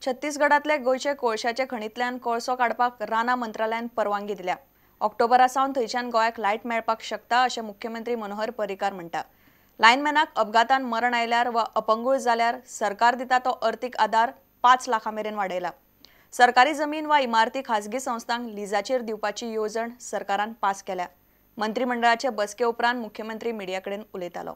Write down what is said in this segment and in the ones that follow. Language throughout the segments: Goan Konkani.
छत्तीसगडांतले गोंयचे कोळशाचे खणींतल्यान कोळसो काडपाक रानां मंत्रालयान परवानगी दिल्या. ऑक्टोबरा सावन थंयच्यान गोंयाक लायट मेळपाक शकता अशें मुख्यमंत्री मनोहर पर्रीकार म्हणटा. लायनमॅनाक अपघातान मरण आयल्यार वा अपंगूळ जाल्यार सरकार दिता तो अर्थीक आदार 5 लाखां मेरेन वाडयला. सरकारी जमीन वा इमारती खाजगी संस्थांक लिजाचेर दिवपाची येवजण सरकारान पास केल्या. मंत्रिमंडळाचे बसके उपरांत मुख्यमंत्री मिडिया कडेन उलयतालो.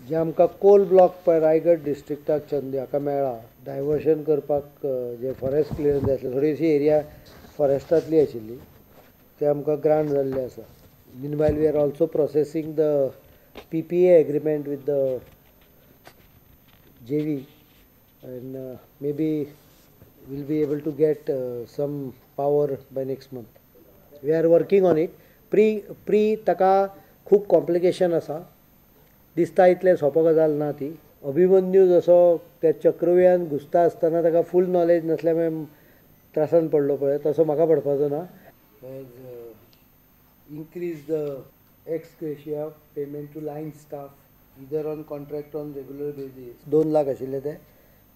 जे आमकां कोल ब्लॉक पळय रायगड डिस्ट्रिक्टाक चंद हाका मेळ्ळा डायवर्शन करपाक जे फॉरेस्ट क्लियरन्स जाय आसलें, थोडीशी एरिया फॉरेस्टांतली आशिल्ली ते आमकां ग्रांट जाल्ले आसा. Meanwhile we are also processing the PPA agreement with the JV and maybe we'll be able to get some power by next month. We are working on it. Pre ताका खूब कॉम्प्लिकेशन आसा, दिसता इतलें सोंपो गजाल ना ती. अभिमन्यू जसो त्या चक्रव्यूहान घुसता आसतना ताका फूल नॉलेज नासल्या मागीर त्रासान पडलो पळय, तसो म्हाका पडपाचो ना. Increase the ex gratia payment to line staff either on contract on regular basis. 2 lakh आशिल्ले ते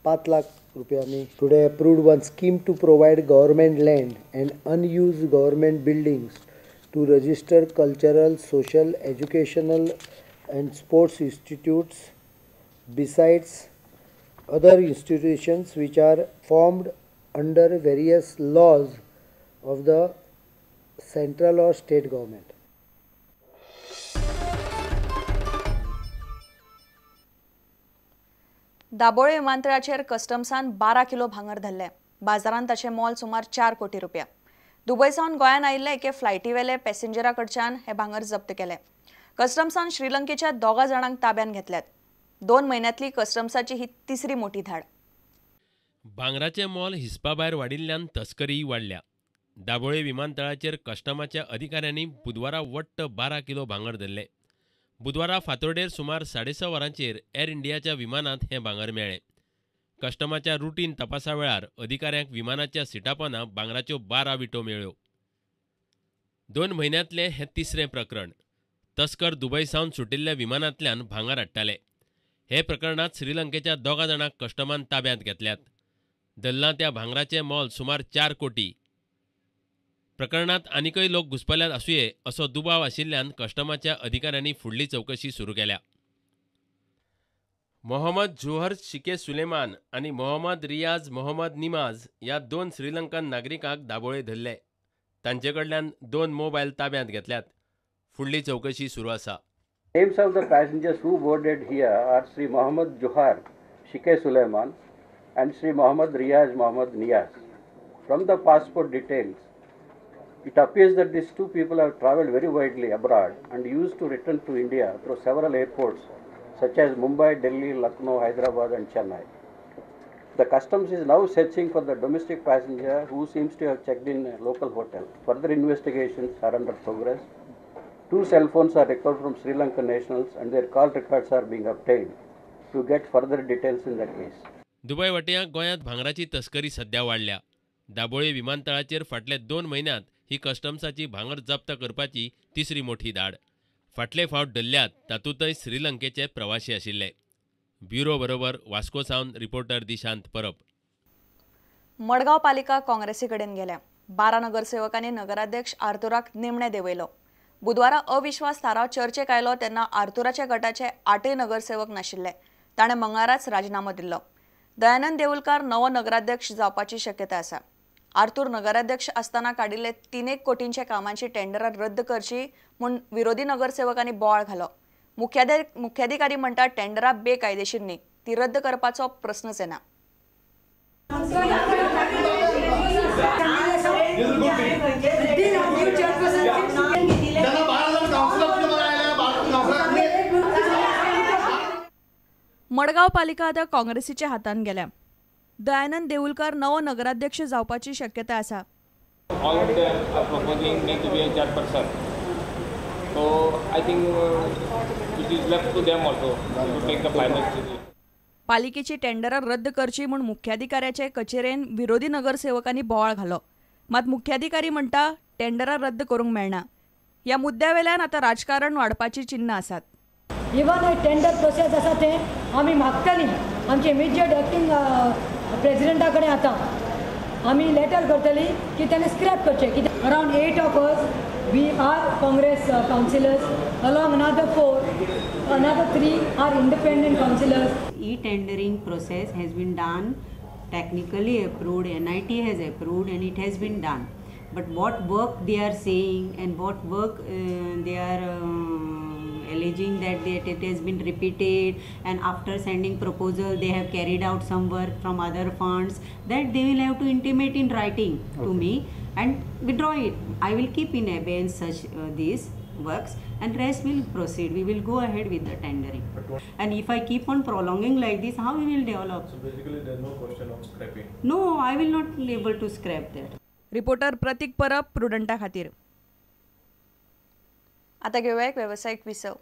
5 लाख रुपयांनी. Today approved one scheme to provide government land and unused government buildings to register cultural, social, educational and sports institutes besides other institutions which are formed under various laws of the central or state government. Dabolim विमानतळाचेर कस्टम्सान 12 kilo भांगर धरलें. बाजारांत ताचें मोल सुमार 4 कोटी रुपया. दुबय सावन गोंयांत आयिल्ले एके फ्लायटीवेले पॅसेंजरा कडच्यान हें भांगर जप्त केलें. कस्टम्सान श्रीलंकेच्या 2 जाणांक ताब्यांत घेतल्यात. 2 म्हयन्यांतली कस्टम्साची ही तिसरी मोठी धाड. भांगराचें मोल हिसपा भायर वाडिल्ल्यान तस्करीय वाडल्या. दाबोळे विमानतळाचेर कस्टमाच्या अधिकाऱ्यांनी बुधवारा वट्ट 12 किलो भांगर धरलें. बुधवारा फातोडेर सुमार 6:30 वरांचेर एअर इंडियाच्या विमानांत हें भांगर मेळ्ळें. कस्टमाच्या रुटीन तपासा वेळार अधिकाऱ्यांक विमानाच्या सिटापोना भांगराच्यो 12 विटो मेळ्ळ्यो. 2 म्हयन्यांतलें हें तिसरें प्रकरण. तस्कर दुबय सावन सुटिल्ल्या विमानांतल्यान भांगर हाडटाले. हे प्रकरणांत श्रीलंकेच्या 2 जाणांक कस्टमान ताब्यांत घेतल्यात. धरलां त्या भांगराचें मोल सुमार 4 कोटी. प्रकरणांत आनीकय लोक घुसपल्यात आसुये असो दुबाव आशिल्ल्यान कस्टमाच्या अधिकाऱ्यांनी फुडली चवकशी सुरू केल्या. मोहम्मद जुहर शिके सुलेमान आनी मोहम्मद रियाज मोहम्मद निमाज ह्या 2 श्रीलंकन नागरिकांक दाबोळे धरले. तांचे कडल्यान 2 मोबायल ताब्यांत घेतल्यात. फुडली चवकशी सुरू आसा. Names of the passengers who boarded here are Shri Mohammad Johar Shike Suleman and Shri Mohammad Riyaz Mohammad Niyaz. From the passport details, it appears that these 2 people have travelled very widely abroad and used to return to India through several airports such as Mumbai, Delhi, Lucknow, Hyderabad and Chennai. The customs is now searching for the domestic passenger who seems to have checked in a local hotel. Further investigations are under progress. 2 cell phones are recovered from Sri Lankan nationals and their call records are being obtained to get further details in the case. Dubai वटयां गोंयांत भांगराची तस्करी सध्या वाडल्या. दाबोळे विमानतळाचेर फाटले 2 म्हयन्यांत ही कस्टम्साची भांगर जप्त करपाची तिसरी मोठी धाड. फाटले फावट धरल्यात तातूंतय श्रीलंकेचे प्रवासी आशिल्ले. ब्युरो बरोबर वास्को सावन रिपोर्टर दिशांत परब. मडगांव पालिका काँग्रेसी कडेन गेल्या. 12 नगरसेवकांनी नगराध्यक्ष आर्तुराक निमणे देंवयलो. बुधवारा अविश्वास थाराव चर्चेक आयलो तेन्ना आर्तुराच्या गटाचे 8 नगरसेवक नाशिल्ले. ताणें मंगळाराच राजिनामो दिल्लो. दयानंद देऊलकार नवो नगराध्यक्ष जावपाची शक्यता आसा. आर्तूर नगराध्यक्ष आसतना काडिल्ले 3 कोटींच्या कामांची टेंडरां रद्द करची म्हूण विरोधी नगरसेवकांनी बोवाळ घालो. मुख्याधिकारी म्हणटात टेंडरां बेकायदेशीर न्ही, ती रद्द करपाचो प्रस्नच येना. मडगांव पालिका आतां काँग्रेसीच्या हातान गेल्या. दयानंद देऊलकर नवो नगराध्यक्ष जावपाची शक्यता आसा. All of them are proposing me to be a chairperson. So I think it is left to them also to take the final decision. पालिकेची टेंडरां रद्द करची म्हूण मुख्याधिकाऱ्याचे कचेरेन विरोधी नगरसेवकांनी बोवाळ घालो. मात मुख्याधिकारी म्हणटा टेंडरां रद्द करूंक मेळना. ह्या मुद्द्या वेल्यान आतां राजकारण वाडपाची चिन्नां आसात. इवन हे टेंडर प्रोसेस आसा तें आमी मागतली. आमचे इमिजिएट एक्टींग प्रेजिडेंटा कडेन आतां आमी लेटर करतली की ताणें स्क्रॅप करचें. कित्याक around 8 of us we are Congress councillors, along another 4, another 3 are independent councillors. E-tendering process has been done, technically approved, NIT has approved and it has been done. But what work they are saying and what work they are alleging that it has been repeated, and after sending proposal they have carried out some work from other funds, that they will have to intimate in writing to me and withdraw it. I will keep in abeyance such these works and rest will proceed. We will go ahead with the tendering. And if I keep on prolonging like this, how we will develop? So basically there is no question of scrapping. No, I will not be able to scrap that. Reporter Pratik Parab, प्रुडंटा खातीर. आता घेऊया एक व्यावसायिक विसव.